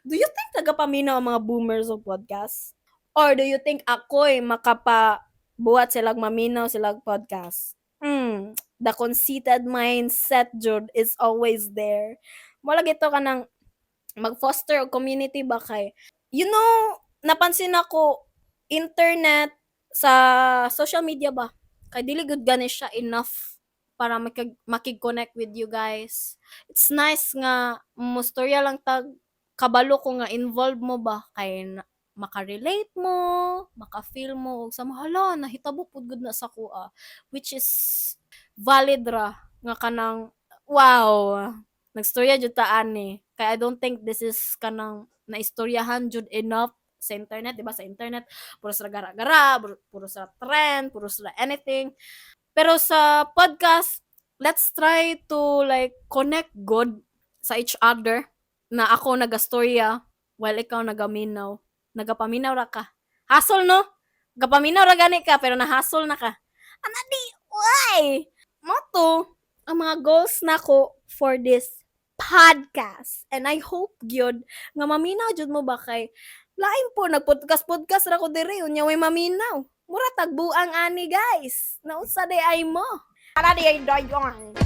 Do you think nagapaminaw ang mga boomers og podcast? Or do you think ako'y makapabuhat silag maminaw silag podcast? The conceited mindset jud is always there. Mao lagi to kanang mag-foster og community ba kay napansin nako internet sa social media ba kay dili gud gani siya enough para makig-connect with you guys. It's nice nga mostorya lang tag kabalo ko nga involved mo ba kay maka-relate mo, maka-feel mo og sama, "Hala, nahitabo pud gud na sa akoa," which is valid ra nga kanang, wow, nagstorya jud ta ani kay I don't think this is kanang naistoryahan jud enough sa internet, di ba? Sa internet puro sa gara-gara, puro sa trend, puro sa anything. Pero sa podcast, let's try to like connect good sa each other na ako nagastorya while ikaw nagaminaw. Nagapaminaw ra ka. Hasol, no? Gapaminaw ra gani ka pero nahasol na ka. Ana di, why? Mao to ang mga goals nako for this podcast. And I hope gyud nga maminaw jud mo ba kay lain po nagpodcast podcast ra ko diri unya way maminaw. Mura tagbuang ani, guys. Naunsa diay mo? Ara di ay dayon.